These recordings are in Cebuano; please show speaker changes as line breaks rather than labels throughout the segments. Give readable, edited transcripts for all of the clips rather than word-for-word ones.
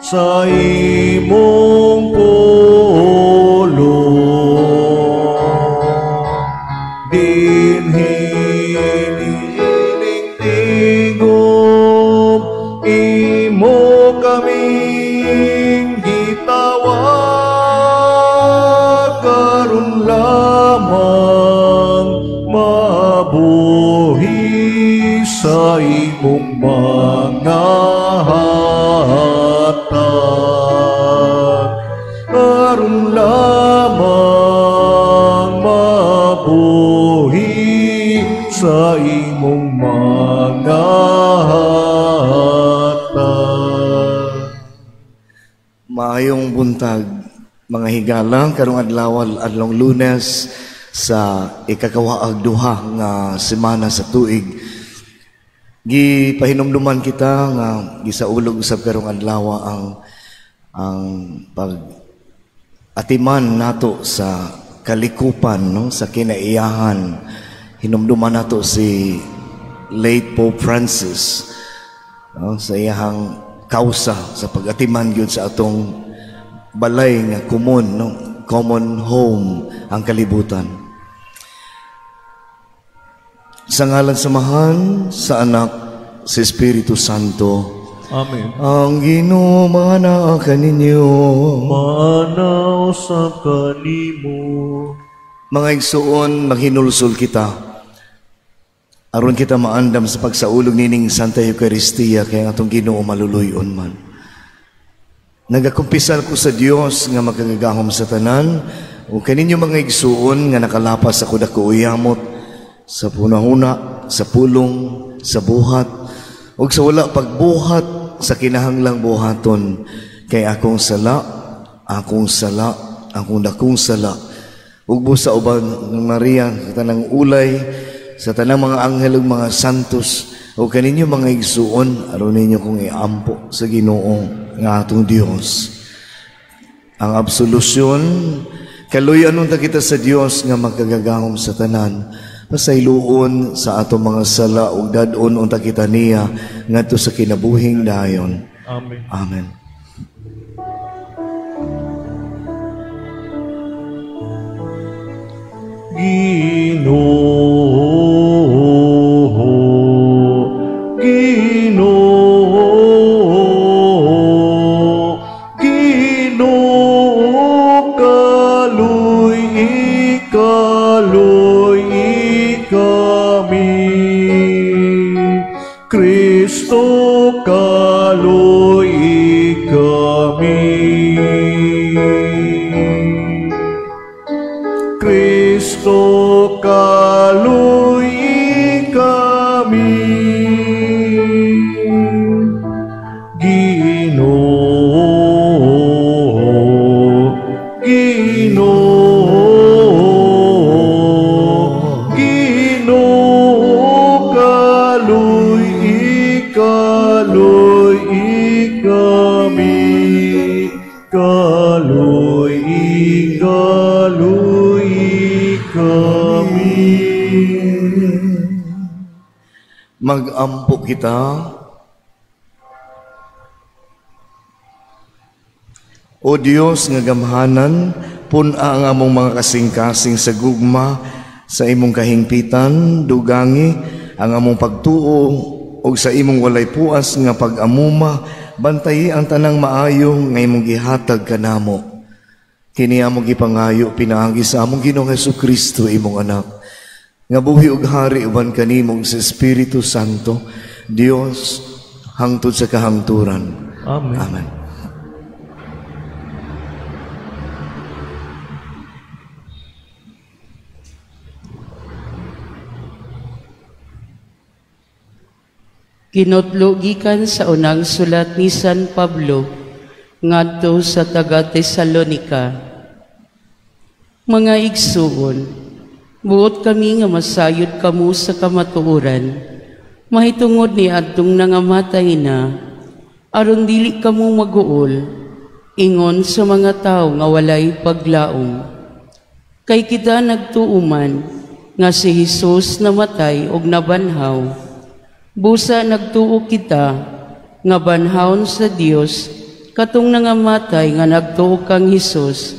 sa imong pulong. Dinhi niining tingog, imo kaming gitawag, karon lamang mabuhi sa imong mga hatag. Aron lamang mabuhi sa imong mga hatag.
Maayong buntag, mga higala, karong adlaw, adlong Lunes sa ikakawaag duha nga semana sa tuig. Gipahinumduman kita nga gisaulog usab karong adlaw ang pag atiman nato sa kalikupan, no, sa kinaiyahan. Hinumduman nato si late Pope Francis, no, sa iyahang kausa sa pag-atiman gyud sa atong balay nga komon, no, common home ang kalibutan. Sa ngalan sa Amahan, sa Anak, sa Espiritu Santo.
Amen.
Ang Ginoo maanaa kaninyo.
Maana usab kanimo.
Mga igsuon, maghinulsol kita. Aron kita maandam sa pagsaulog nining Santa Eucharistia, kay ang atong Ginoo maluluy-on man. Nagakumpisal ko sa Dios nga makagagahom sa tanan, ug kaninyo mga igsuon nga nakalapas ako dako uyamot sa punahuna, sa pulong, sa buhat, ug sa wala pagbuhat sa kinahanglang buhaton, kay akong sala, akong sala, akong dakong sala. Ug busa uban ng Maria sa tanang ulay, sa tanang mga anghel ug mga santos, ug kaninyo mga igsuon, aron ninyo kong iampo sa Ginoo nga atong Dios. Ang absolusyon, kaluyan unta kita sa Dios nga makagagahom sa tanan, pasayloon sa atong mga sala ug dad-on unta kita niya ngadto sa kinabuhing dayon.
Amen.
Amen.
Ginoo, Ginoo, Ginoo, kaluy-i, kaluy-i kami. Kristo, kaluy-i kami. Kristo, kaluy-i kami. Ginoo, Ginoo, Ginoo, kaluy-i, kaluy-i kami. Kaluy-i, kaluy-i kami.
Mag-ampo kita. O Dios nga gamhanan, pun-a ang among mga kasing-kasing sa gugma sa imong kahingpitan, dugangi ang among pagtuo og sa imong walay puas nga pag-amuma, bantayi ang tanang maayo nga imong gihatag kanamo. Kini among gipangayo pinaagi sa among Ginoong Hesukristo, imong anak, nga buhi og hari uban kanimo sa Espiritu Santo, Dios hangtod sa kahangturan.
Amen.
Amen.
Kinotlo gikan sa unang sulat ni San Pablo ngadto sa taga Tesalonika. Mga igsuon, buot kami nga masayod kamo sa kamatuoran, mahitungod ni adtong nangamatay na, aron dili kamo maguol, ingon sa mga tawo nga walay paglaom. Kay kita nagtuoman nga si Hesus namatay og nabanhaw. Busa nagtuo kita nga banhawon sa Dios katong nangamatay nga nagtuo kang Hesus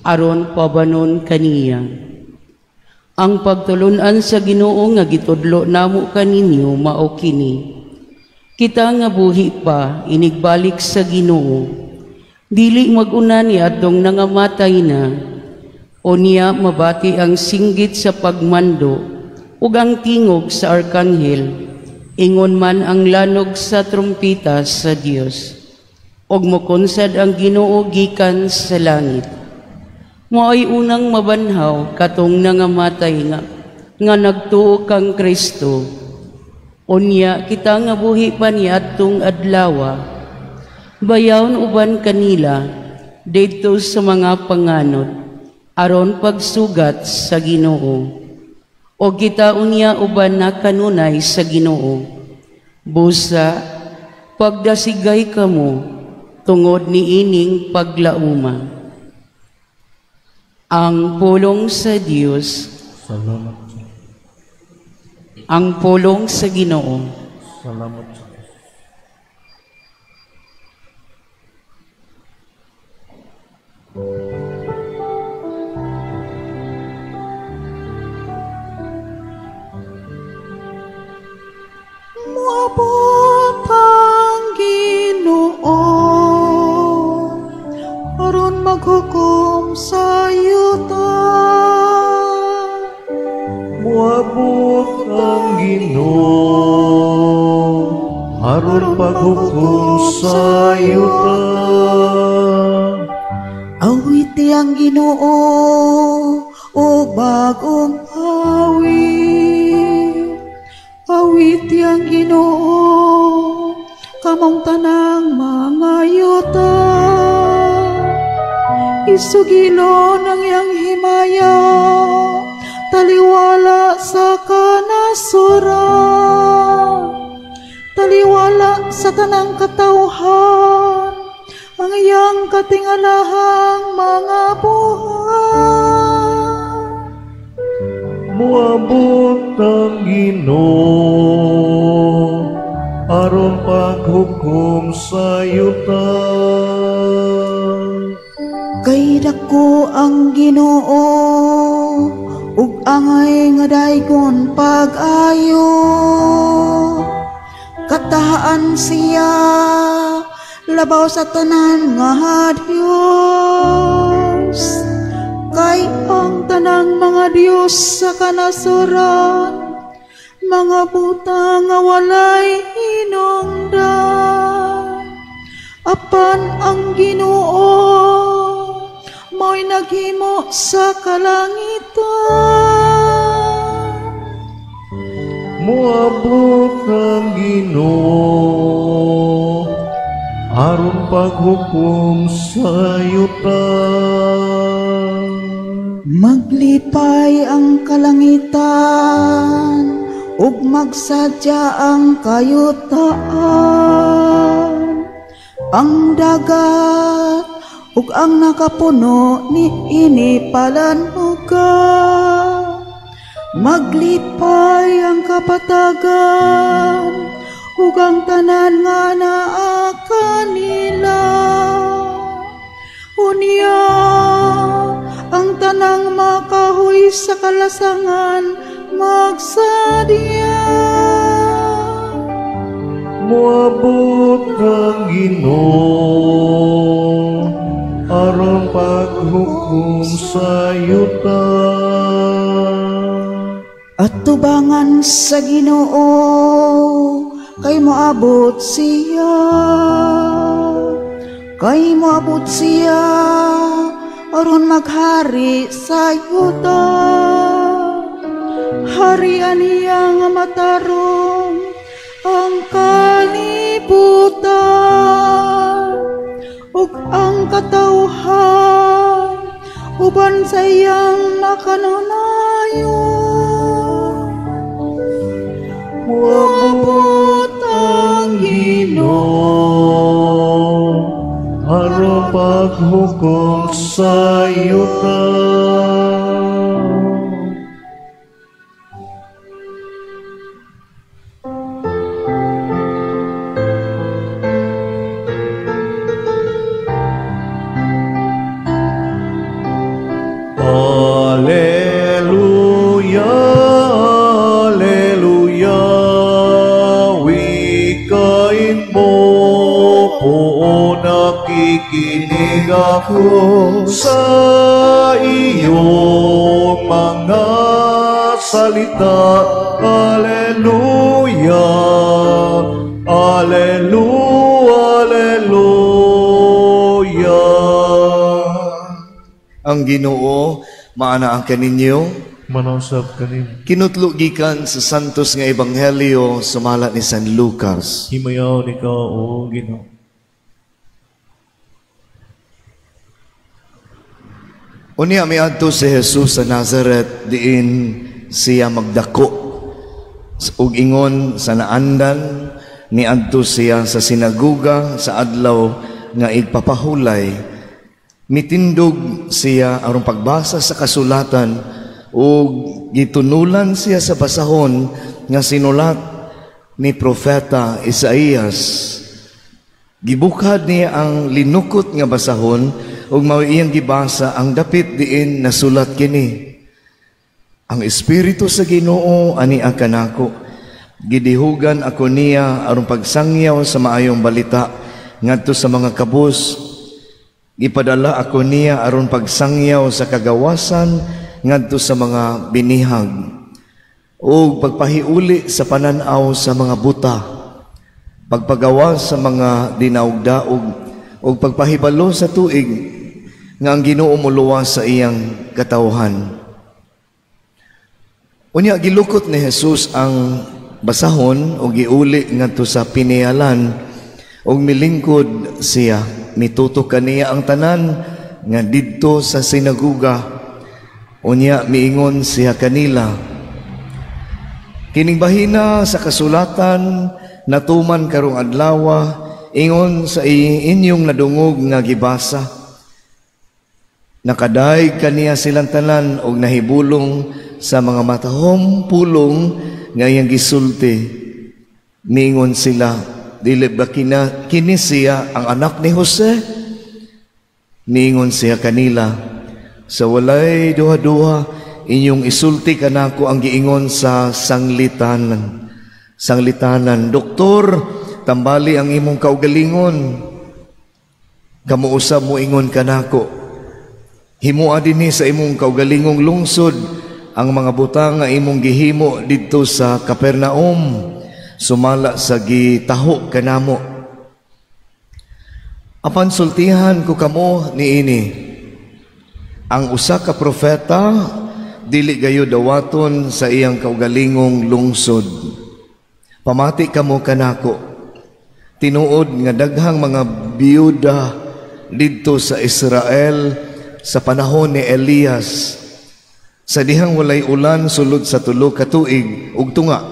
aron pabanon kaniya. Ang pagtulun-an sa Ginoo nga gitudlo namo kaninyo mao kini. Kita nga buhi pa inigbalik sa Ginoo, dili mag-una ni atong nangamatay na, o niya mabati ang singgit sa pagmando ug ang tingog sa arkanghel, ingon man ang lanog sa trumpita sa Dios, ug mokonsad ang Ginoo gikan sa langit. Mao'y unang mabanhaw katong nangamatay nga nagtuo kang Kristo. Unya kita nga buhi pa ni atong adlawa, bayawon uban kanila didto sa mga panganod aron pagsugat sa Ginoo. O kita unya uban na kanunay sa Ginoo. Busa pagdasigay kamo tungod niining paglauma. Ang pulong sa Dios.
Salamat.
Ang pulong sa Ginoo.
Salamat sa Diyos.
Moabot ang Ginoo aron maghukom sa yuta.
Moabot ang Ginoo aron paghukom sa yuta.
Awiti ang Ginoo og bag-ong awit. Awiti ang Ginoo kamong tanang mga yuta. Isugilon ang iyang himaya, taliwala sa kanasuran, taliwala sa tanang katawhan, ang iyang katingalahang mga buhat.
Moabot ang Ginoo aron paghukom sa yuta.
Kay dako ang Ginoo ug angay nga daygon pag-ayo. Katahaan siya labaw sa tanan nga Dios. Kay ang tanang mga Dios sa kanasuran, mga butang nga walay hinungdan. Apan ang Ginoo mo'y naghimo sa kalangitan.
Moabot ang Ginoo aron paghukom sa yuta.
Maglipay ang kalangitan ug magsadya ang kayutaan. Ang dagat ug ang nakapuno niini palanuga. Maglipay ang kapatagan ug ang tanan nga naa kanila. Unya ang tanang makahoy sa kalasangan magsadya.
Moabot ang Ginoo aron paghukom sa yuta.
At tubangan sa Ginoo kay moabot siya. Kay moabot siya aron maghari sa yuta. Harian niya nga matarong ang kalibutan ug ang katawhan uban sa iyang makanunayon.
Moabot ang Ginoo aron paghukom sa yuta. Makikinig ako sa iyong mga salita. Alleluia, Alleluia, Alleluia.
Ang Ginoo maana ang kaninyo.
Manausap kanimo.
Kinutlo gikan sa Santos nga Ebanghelyo sumala ni San Lucas.
Himayaw ni ka, o Ginoo.
Unya miadto si Jesus sa Nazaret, diin siya magdako. Ug ingon sa naandan, niadto siya sa sinaguga sa adlaw nga igpapahulay. Mitindog siya aron pagbasa sa kasulatan ug gitunulan siya sa basahon nga sinulat ni Propeta Isaías. Gibukad niya ang linukot nga basahon ug mao iyang gibasa ang dapit diin nasulat kini. Ang Espiritu sa Ginoo ani kanako, gidihugan ako niya aron pagsangyaw sa maayong balita ngadto sa mga kabus. Gipadala ako niya aron pagsangyaw sa kagawasan ngadto sa mga binihag, ug pagpahiuli sa panan-aw sa mga buta, pagpagawa sa mga dinaugdaog, ug pagpahibalo sa tuig nga ang Ginoo moluwas sa iyang katawhan. Unya gilukot ni Jesus ang basahon ug giuli ngadto sa pinialan ug milingkod siya. Mitutok kaniya ang tanan nga didto sa sinaguga. Unya miingon siya kanila, kining bahina sa kasulatan natuman karong adlawa, ingon sa inyong nadungog nga gibasa. Nakadaig kaniya silang tanan og nahibulong sa mga matahom pulong nga iyang gisulti. Miingon sila, dili ba kini siya ang anak ni Jose? Miingon siya kanila, sa walay duha-duha inyong isulti kanako ang giingon sa sanglitanan. Sanglitanan, doktor, tambali ang imong kaugalingon. Kamo usab mo ingon kanako. Himoa dinhi sa imong kaugalingong lungsod ang mga butang nga imong gihimo didto sa Capernaum, sumala sa gitaho kanamo. Apan sultihan ko kamo niini, ang usa ka propeta dili gayo dawaton sa iyang kaugalingong lungsod. Pamati kamo kanako, tinuod nga daghang mga biyuda didto sa Israel sa panahon ni Elias, sa dihang walay ulan sulod sa tulo ka tuig ug tunga,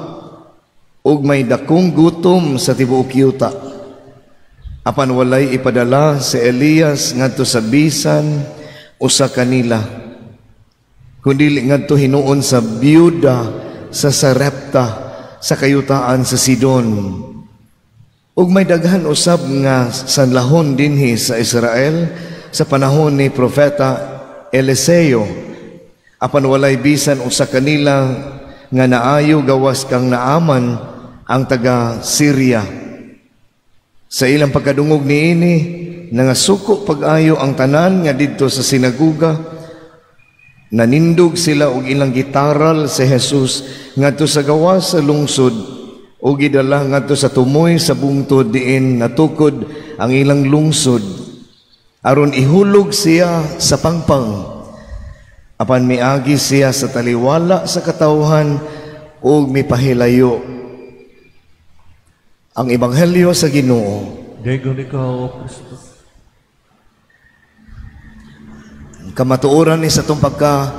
ug may dakong gutom sa tibuok yuta. Apan walay ipadala si Elias ngadto sa bisan usa kanila, kundi ngadto hinuon sa biyuda sa Sarepta sa kayutaan sa Sidon. Ug may daghan usab nga sanlahon dinhi sa Israel sa panahon ni Propeta Eliseo. Apan walay bisan usa kanila nga naayo gawas kang Naaman ang taga Syria. Sa ilang pagkadungog niini, nangasuko pag-ayo ang tanan nga didto sa sinaguga. Nanindog sila og ilang gitaral si Jesus ngadto sa gawas sa lungsod ug gidala ngadto sa tumoy sa bungtod diin natukod ang ilang lungsod, aron ihulog siya sa pangpang. Apan miagi siya sa taliwala sa katawhan ug mipahilayo. Ang Ebanghelyo sa Ginoo.
Dayon ikaw, O Kristo.
Kamatuoran ni sa itong pagka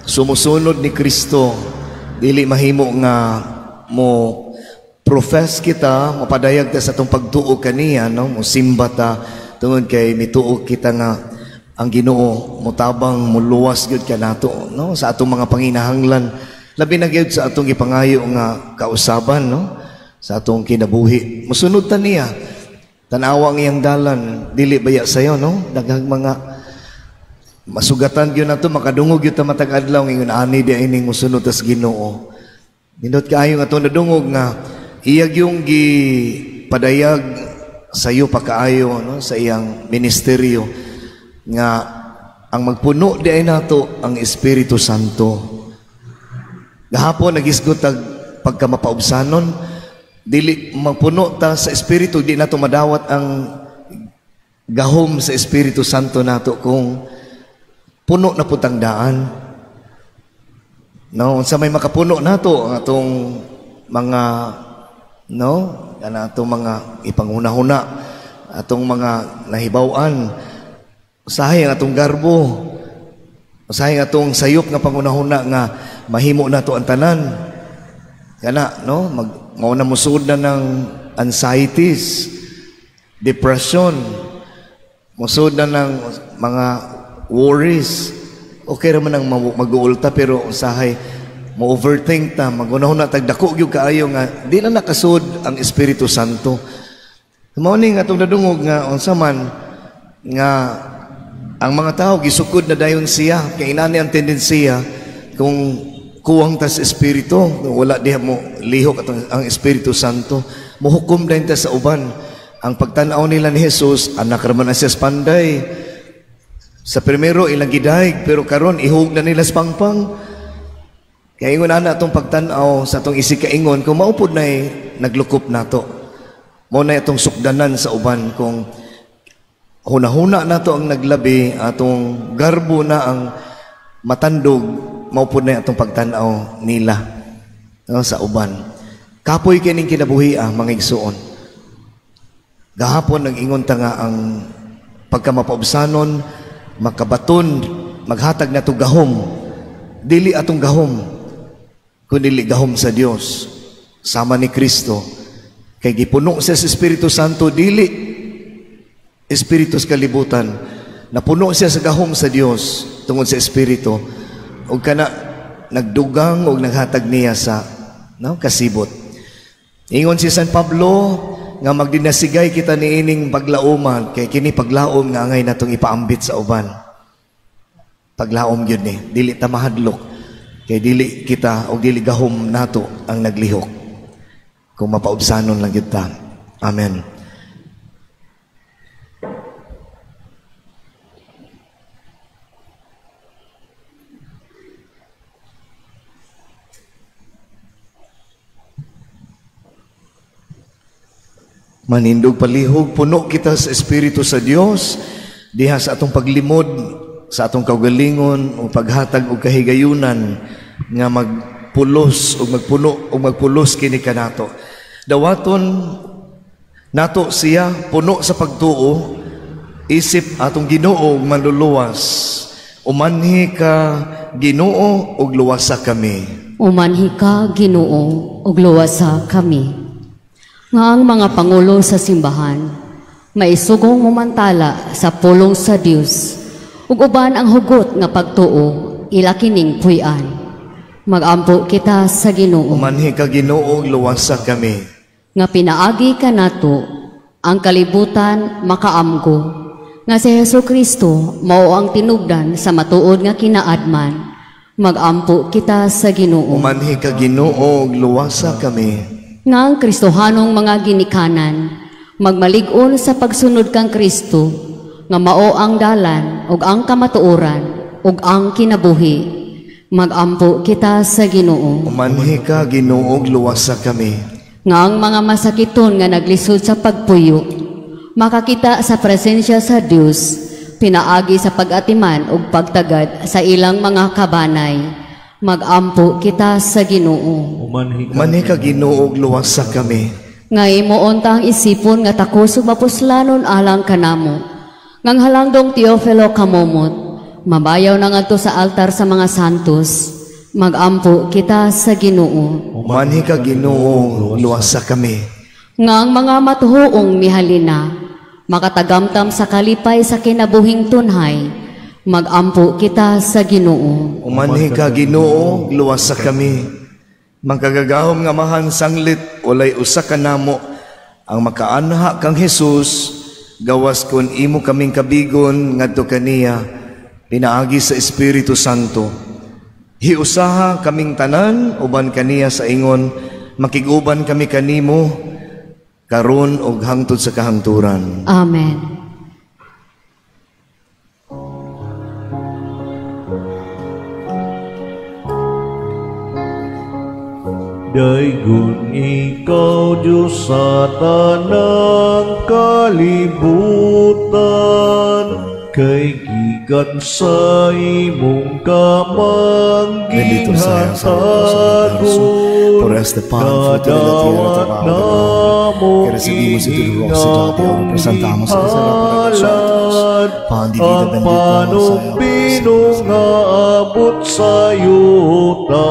sumusunod ni Kristo, dili mahimo nga mo profess kita, mapadayag ta sa itong pagtuo kaniya, no? Mo simba ta tungod kay mituo kita nga ang Ginoo motabang moluwas gyud kanato, no? Sa atong mga panginahanglan, labi na gyud sa atong gipangayo nga kausaban, no? Sa atong kinabuhi. Mosunod ta niya. Tan-awa ang iyang dalan, dili baya sayo, no? Daghang mga masugatan gyud nato, makadungog gyud ta matag adlaw ngingon ani di ining mosunod tas Ginoo. Nindot kaayo nga atong nadungog nga iya gyung gipadayag sayo pa kaayo, no, sa iyang ministeryo nga ang magpuno di ay nato ang Espiritu Santo. Gahapon nagisgot tag pagka mapaubsanon, dili magpuno ta sa Espiritu, di nato madawat ang gahom sa Espiritu Santo nato kung puno na putang daan. No, unsa may makapuno nato ang atong mga, no, kana atong mga ipanghuna-huna, atong mga nahibaw-an, usahay ang atong garbo, usahay ang atong sayop nga panghuna-huna nga mahimo nato ang tanan. Kana, no, mao na mosud na ng anxieties, depression, mosud na ng mga worries. Okay ra man ang mag-uulta, pero usahay mo-overthink ta, magunahon na tag dako gyud kaayo nga di na nakasud ang Espiritu Santo. Mao ni nga atong nadungog nga unsa man nga ang mga tao gisukod na dayon siya, kay inani ang tendensiya kung kuwang ta sa Espiritu, wala diha mo lihok atong ang Espiritu Santo, mohukom dayon ta sa uban. Ang pagtan-aw nila ni Jesus, anak ra man siya sa panday. Sa primero ilang gidayeg, pero karon ihug na nila sa pangpang. Kaya ingon ana atong pagtan-aw sa atong isig kaingon, kung maupod na naglukop nato. Mao na atong sukdanan sa uban kung hunahuna nato ang naglabi, atong garbo na ang matandog, maupod na atong pagtan-aw nila, no, sa uban. Kapoy kining kinabuhi mga igsuon. Gahapon nag-ingon ta nga ang pagkamapaubsanon, makabaton, maghatag nato gahom. Dili atong gahom, kundi gahom sa Dios sama ni Kristo. Kay gipuno siya sa Espiritu Santo, dili espiritu sa kalibutan. Napuno siya sa gahom sa Dios tungod sa Espiritu. Ug kana nagdugang ug naghatag niya sa, no, kasibot. Ingon si San Pablo nga magdinasigay kita niining paglaoman, kay kini paglaom nga angay natong ipaambit sa uban. Paglaom gyud ni, dili ta mahadlok kay dili kita og dili gahom nato ang naglihok. Kung mapaubsanon lang gyud ta. Amen. Manindog palihog, puno kita sa Espiritu sa Dios diha sa atong paglimod, sa atong kaugalingon o paghatag og kahigayunan nga magpulos o magpuno o magpulos kini kanato. Dawaton nato siya puno sa pagtuo, isip atong Ginoo ug manluluwas. Umanhi ka Ginoo ug luwasa kami.
Umanhi ka Ginoo ug luwasa kami. Nga ang mga pangulo sa simbahan maisugong mumantala sa pulong sa Dios ug uban ang hugot nga pagtuo ila kining puy-an. Magampo kita sa Ginoo.
Umanhi ka Ginoo ug luwasa kami.
Nga pinaagi kanato ang kalibutan makaamgo nga si Hesus Kristo mao ang tinubdan sa matuod nga kinaadman. Magampo kita sa Ginoo.
Umanhi ka Ginoo ug luwasa kami.
Nga ang Kristohanong mga ginikanan magmalig-on sa pagsunod kang Kristo nga mao ang dalan ug ang kamatuoran ug ang kinabuhi. Magampo kita sa Ginoo.
Umanhi ka Ginoo ug luwasa kami.
Nga ang mga masakiton nga naglisod sa pagpuyo makakita sa presensya sa Dios pinaagi sa pag-atiman ug pagtagad sa ilang mga kabanay. Magampo kita sa Ginoo.
Umanhi ka Ginoo ug luwasa kami.
Nga imuon ta ang isipon nga takos ug mapuslanon alang kanamo. Ngang halangdong Teofilo kamomot, mabayaw na ngadto sa altar sa mga santos. Magampo kita sa Ginoo.
Umanhi ka Ginoo, luwasa kami.
Nga ang mga matuhoong mihalina, makatagamtam sa kalipay sa kinabuhing tunhay. Magampo kita sa Ginoo.
Umanhi ka Ginoo, luwasa kami. Mangkagagahom nga amahan sanglit, walay usa ka namo ang makaanha kang Hesus, gawas kon imo kaming kabigon ngadto kaniya pinaagi sa Espiritu Santo. Hiusaha kaming tanan uban kaniya sa ingon, makig-uban kami kanimo karon ug hangtod sa kahangturan.
Amen.
Daygon ikaw, Diyos, sa tanang kalibutan, kay gikan sa imong kamang
Bendito sea Salvador
ginhatagon.
Por este pan, fruto de la tierra, trabajo del hombre, que recibimos de tu generosidad y ahora presentamos al Señor para nosotros. Pan de vida
Ang
bendito sea
panong binong nga abot sa yuta,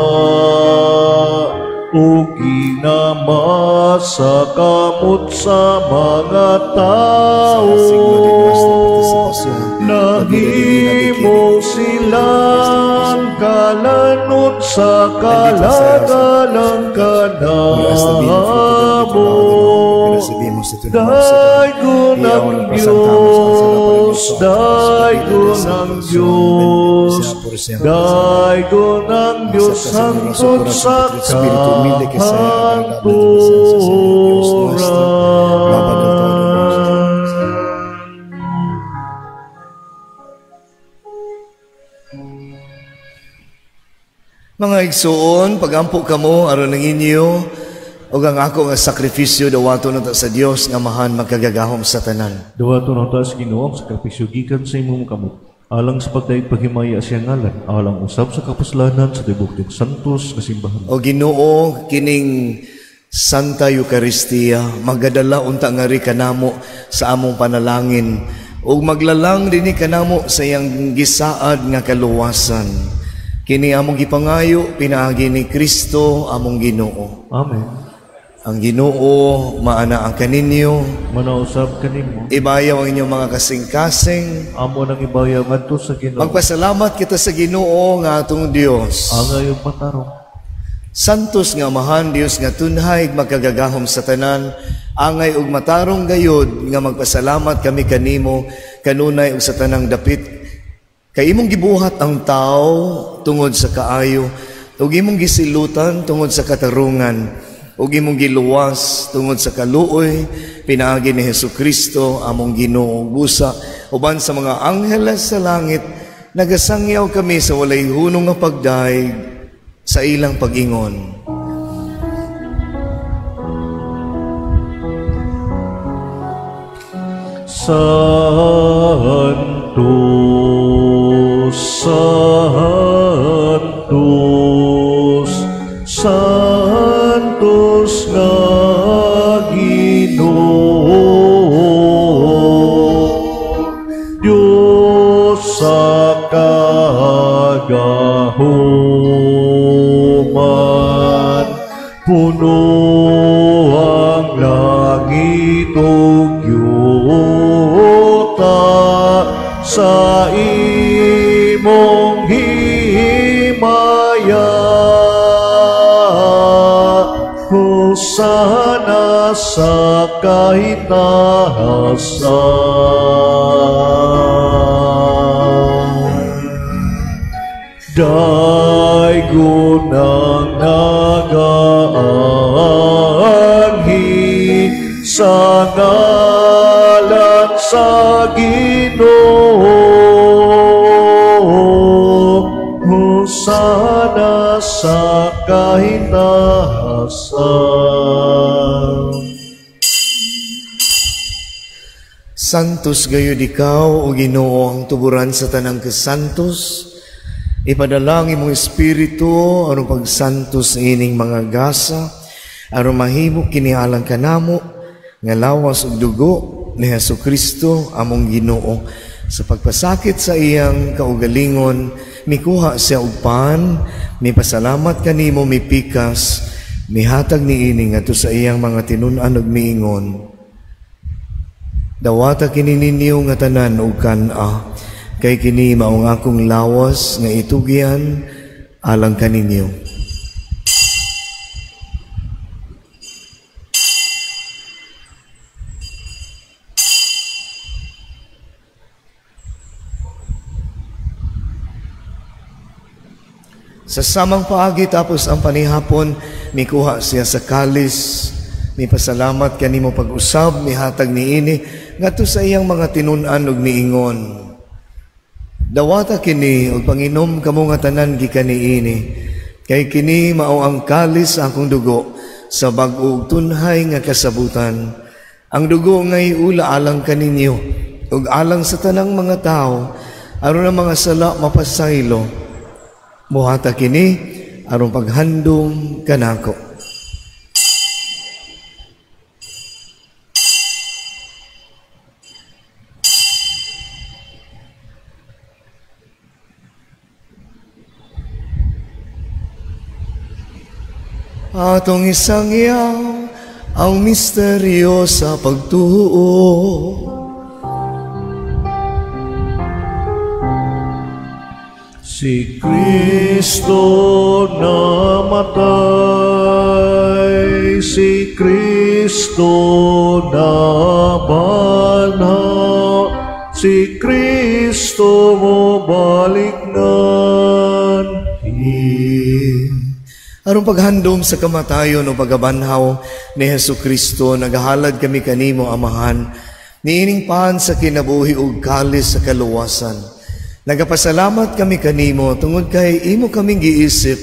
o ginama sa kamot sa mga tao, nahimo silang kalanot sa kalagalang kanamo. Daygon ang Diyos, daygon ang Diyos, daygon ang Diyos hangtod sa kahangturan.
Mga igsuon, pagampo kamo aron ang inyo ug ang ako nga sakripisyo dawaton unta sa Dios nga Amahan magkagagahom sa tanan.
Dawaton unta sa Ginoo ang sakripisyo gikan sa imong kamot, alang sa pagdayeg paghimaya sa iyang ngalan, alang usab sa kapuslanan sa tibuok Diyos santos nga simbahan.
O Ginoo, kining Santa Eucharistia magadala unta nga ri kanamo sa among panalangin ug maglalang dinhi kanamo sa iyang gisaad nga kaluwasan. Kini among gipangayo pinaagi ni Kristo among Ginoo.
Amen.
Ang Ginoo maana ang kaninyo,
manausab kanimo.
Ibayaw ang inyong mga kasing-kasing.
Amo nang ibayaw ngadto sa Ginoo.
Magpasalamat kita sa Ginoo nga atong Dios.
Angay ug matarong.
Santos nga Amahan, Dios nga tunhay magkagagahom sa tanan, angay ug matarong gayod nga magpasalamat kami kanimo kanunay ug sa tanang dapit. Kay imong gibuhat ang tao tungod sa kaayo, ug imong gisilutan tungod sa katarungan, ug imong giluwas tungod sa kaluoy, pinaagi ni Hesukristo among Ginoo. Busa uban sa mga angheles sa langit, nagasangyaw kami sa walay hunong nga pagdayeg sa ilang pag-ingon.
Santo, Santos, Santos nga Ginoo, Diyos sa kagahuman, puno ang langit ug yuta sa imong himaya. Hosana sa kahitahasan. Daygon ang nagaanhi sa ngalan sa Ginoo. Hosana sa kahitahasan.
Santos gayud ikaw, o Ginoo, ang tuburan sa tanang kasantos. Ipadala ang imong espiritu aron pagsantos ining mga gasa, aron mahimo kini alang kanamo nga lawas ug dugo ni Hesukristo among Ginoo. Sa pagpasakit sa iyang kaugalingon, mikuha siya og pan, mipasalamat kanimo, mipikas, mihatag niini ngadto sa iyang mga tinun-an ug miingon: Dawata kini ninyo nga tanan og kan-a, kay kini maong akong lawas nga itugyan alang kaninyo. Sa samang paagi tapos ang panihapon, mikuha siya sa kalis, Mipasalamat kanimo pag-usab, mihatag niini ngadto sa iyang mga tinun-an ug miingon: Dawata kini ug panginom kamo nga tanan gikan niini, kay kini mao ang kalis sa akong dugo sa bag-o ug tunhay nga kasabutan. Ang dugo nga iula alang kaninyo ug alang sa tanang mga tawo aron ang mga sala mapasaylo. Buhata kini aron paghandom kanako. Atong isangyaw ang misteryo sa pagtuo.
Si Kristo namatay, si Kristo nabanha, si Kristo mobalik nan.
Aron paghandom sa kamatayon o pagabanhaw ni Hesus Kristo, nagahalad kami kanimo, Amahan, niining pan sa kinabuhi ug kalis sa kaluwasan. Nagapasalamat kami kanimo tungod kay imo kaming giisip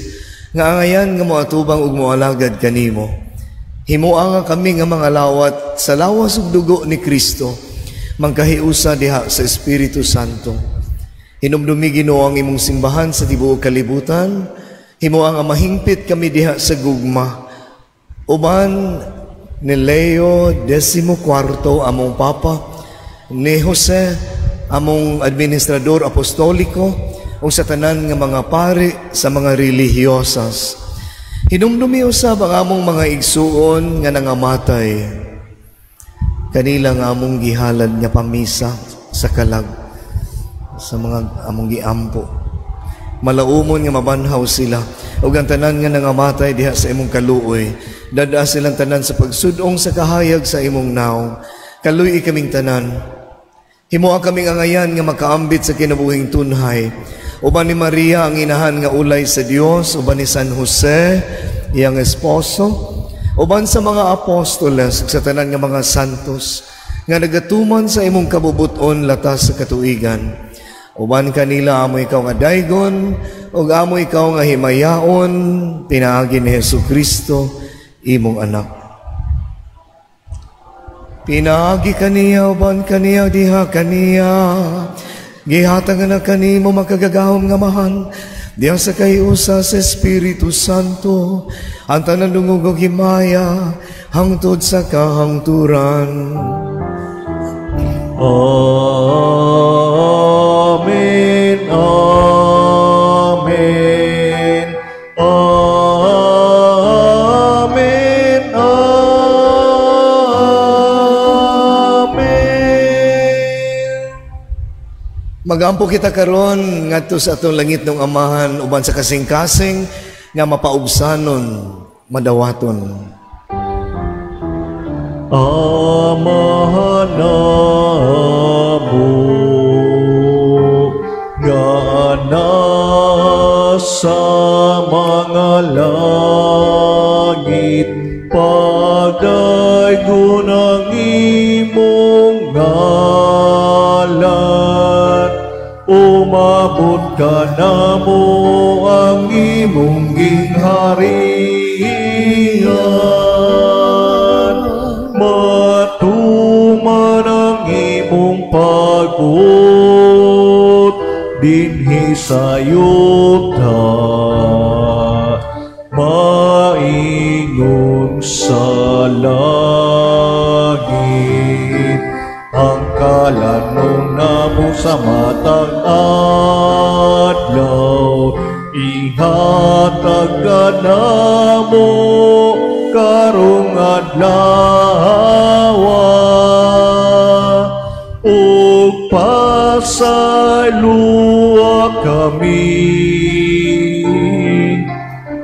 nga angayan nga moatubang ug moalagad kanimo. Himoa nga kami nga mga lawat sa lawas ug dugo ni Kristo, mangkahiusa diha sa Espiritu Santo. Hinumdumi Ginoo ang imong simbahan sa tibuok kalibutan. Himoa nga mahingpit kami diha sa gugma. Uban ni Leo XIV among Papa, ni Jose among administrador apostoliko, o sa tanan nga mga pari sa mga relihiyosas. Hinumdumi usab ang among mga igsuon nga nangamatay. Kanila nga among gihalad nga pamisa sa kalag sa mga among giampo. Malaumon nga mabanhaw sila ug ang tanan nga nangamatay diha sa imong kaluoy. Dada silang tanan sa pagsudong sa kahayag sa imong naong. Kaluoy kaming tanan. Himoa kaming angayan nga makaambit sa kinabuhing tunhay. Uban ni Maria ang inahan nga ulay sa Dios, uban ni San Jose iyang esposo, uban sa mga apostoles ug sa tanan nga mga santos nga nagatuman sa imong kabubuton latas sa katuigan. Uban kanila amo ikaw nga daygon ug amo ikaw nga himayaon pinaagi ni Hesus Kristo imong anak. Pinaagi kaniya uban kaniya diha kaniya gihatag na kanimo makagagahom nga amahan diha sa kahiusa sa Espiritu Santo ang tanan dungog ug himaya hangtod sa kahangturan.
Amen, amen, amen, amen.
Magampo kita karon ngadto sa atong langit ng Amahan uban sa kasing-kasing nga mapaubsanon, madawaton.
Amahan namo nga nasa mga langit, pagdaygon ang imong ngalan, umabot ka namo ang imong gingharian, matuman ang imong pagbuot dinhi sa yuta, maingon sa langit. Ang kalanong namo sa matag adlaw, ihatag ka namo karong adlaw, ug pasayloa kami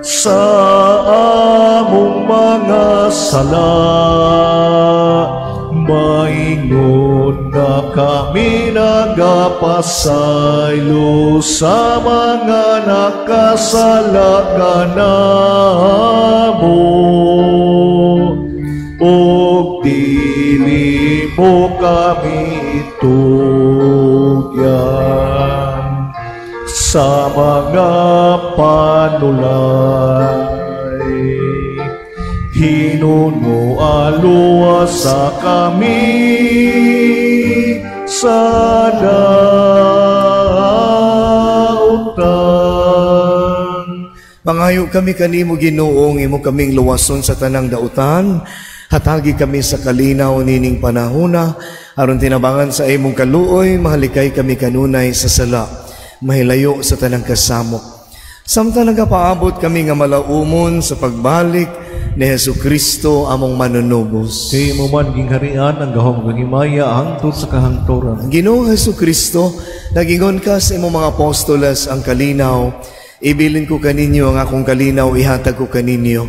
sa among mga sala, maingon na kami nagapasaylo sa mga nakasala kanamo. Imo kami itugyan sa mga panulay. Hinuno aluwasa kami sa dautan.
Mangayo kami kanimo, Ginoong imo kaming luwason sa tanang dautan. Hatagi kami sa kalinaw nining panahona, aron tinabangan sa imong kaluoy, mahalikay kami kanunay sa sala, mahilayo sa tanang kasamok. Samtang nagapaabot kami nga malaumon sa pagbalik ni Hesus Kristo among manunubos.
Kay imo man gingharian ang gahom ug himaya hangtod sa kahangturan.
Ginoong Hesus Kristo, nagingon ka sa imong mga apostoles ang kalinaw. Ibilin ko kaninyo ang akong kalinaw, ihatag ko kaninyo.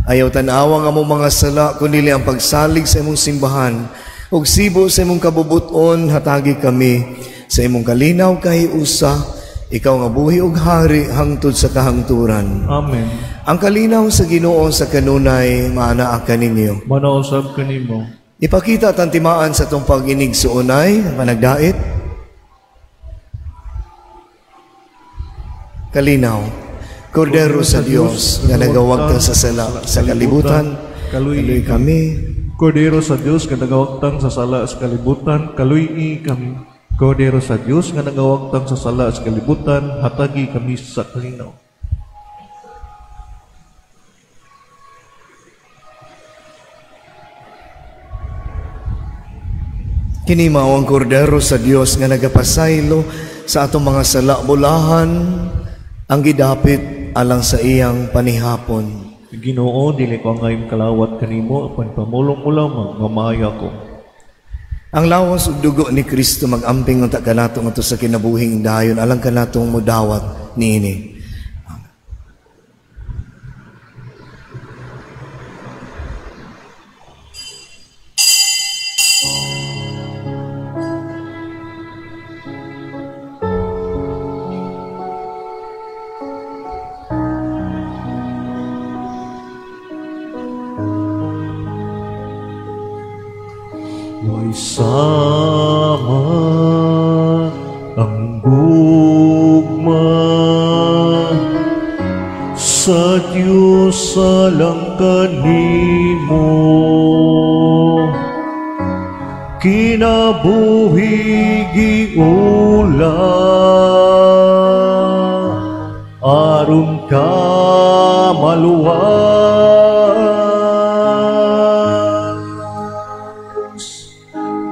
Ayaw tan-awa nga among mga sala, kundi ang pagsalig sa imong simbahan. Ug sibo sa imong kabubuton, hatagi kami sa imong kalinaw kahiusa. Ikaw nga buhi ug hari hangtod sa kahangturan.
Amen.
Ang kalinaw sa Ginoo sa kanunay maanaa kaninyo.
Manausab kanimo.
Ipakita ang timaan sa itong pag-inig suunay, panagdait. Kalinaw, Kordero sa Dios nga nagawagtang sa sala sa kalibutan, kaluy kami.
Kordero sa Dios nga nagawagtang sa sala sa kalibutan, kaluy kami. Kordero sa Dios nga nagawagtang sa sala sa kalibutan, hatagi kami sa kalinaw.
Kini mao ang Kordero sa Dios nga nagapasaylo sa atong mga sala, bulahan ang gidapit alang sa iyang panihapon.
Ginoo, dili ko angayong kalawat kanimo, apan pamulong mo lamang nga maayo ako.
Ang lawas ug dugo ni Kristo mag-amping unta kanato ngadto sa kinabuhing dayon alang kanatong modawat niini.
Sama ang gugma sa Diyos alang kanimo, kinabuhi giula aron ka maluwas.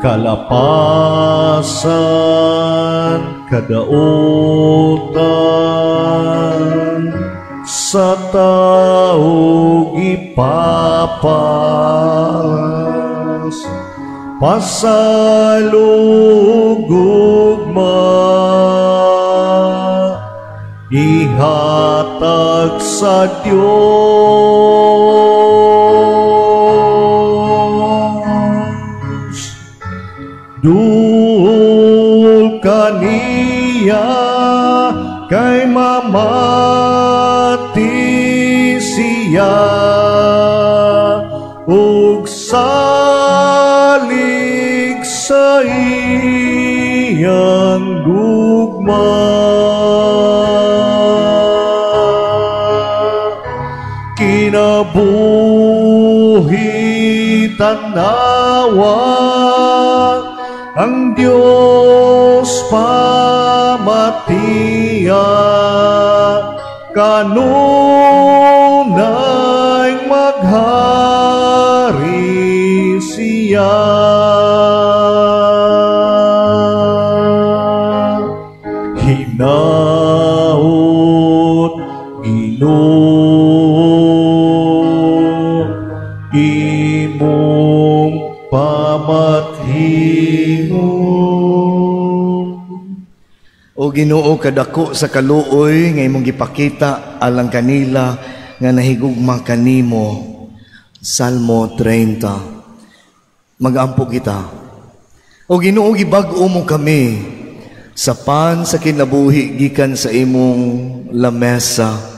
Kalapasan, kadautan, sa tao gipapas, pasalug ugma, ihatag sa Diyos. Duol kaniya kay mamati siya ug salig sa iyang gugma. Kinabuhi tanawa ang Diyos pamatiya, kanunay maghari siya. Hinaot Ginoo imong pamathimon.
O Ginoo, kadako sa kaluoy nga imong gipakita alang kanila nga nahigugma kanimo. Salmo 30. Magampo kita. O Ginoo, gibag-o mo kami sa pan sa kinabuhi gikan sa imong lamesa.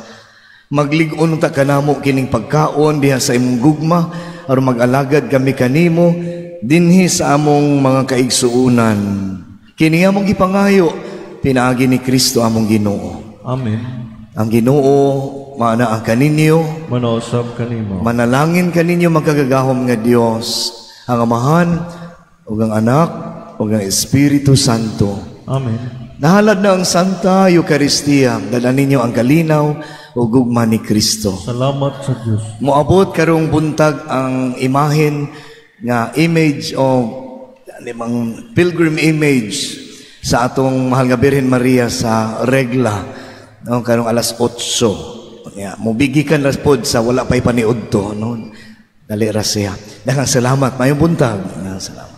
Maglig-on ta kanamo kining pagkaon diha sa imong gugma aron mag-alagad kami kanimo dinhi sa among mga kaigsuunan. Kini among gipangayo pinaagi ni Kristo among Ginoo.
Amen.
Ang Ginoo maanaa kaninyo,
Manausab kanimo.
Manalangin kaninyo makagagahom nga Dios, ang Amahan ug ang Anak ug ang Espiritu Santo.
Amen.
Nahalad na ang Santa Eucharistia, dala ninyo ang kalinaw ug gugma ni Kristo.
Salamat sa Dios.
Moabot karong buntag ang imahen nga image o limang pilgrim image sa atong mahal nga Birhen Maria sa Regla, no, karong alas 8. Nya, mobigikan ra pod sa wala pay paniudto, no. Dali ra siya. Daghang salamat, maayong buntag. Daghang salamat.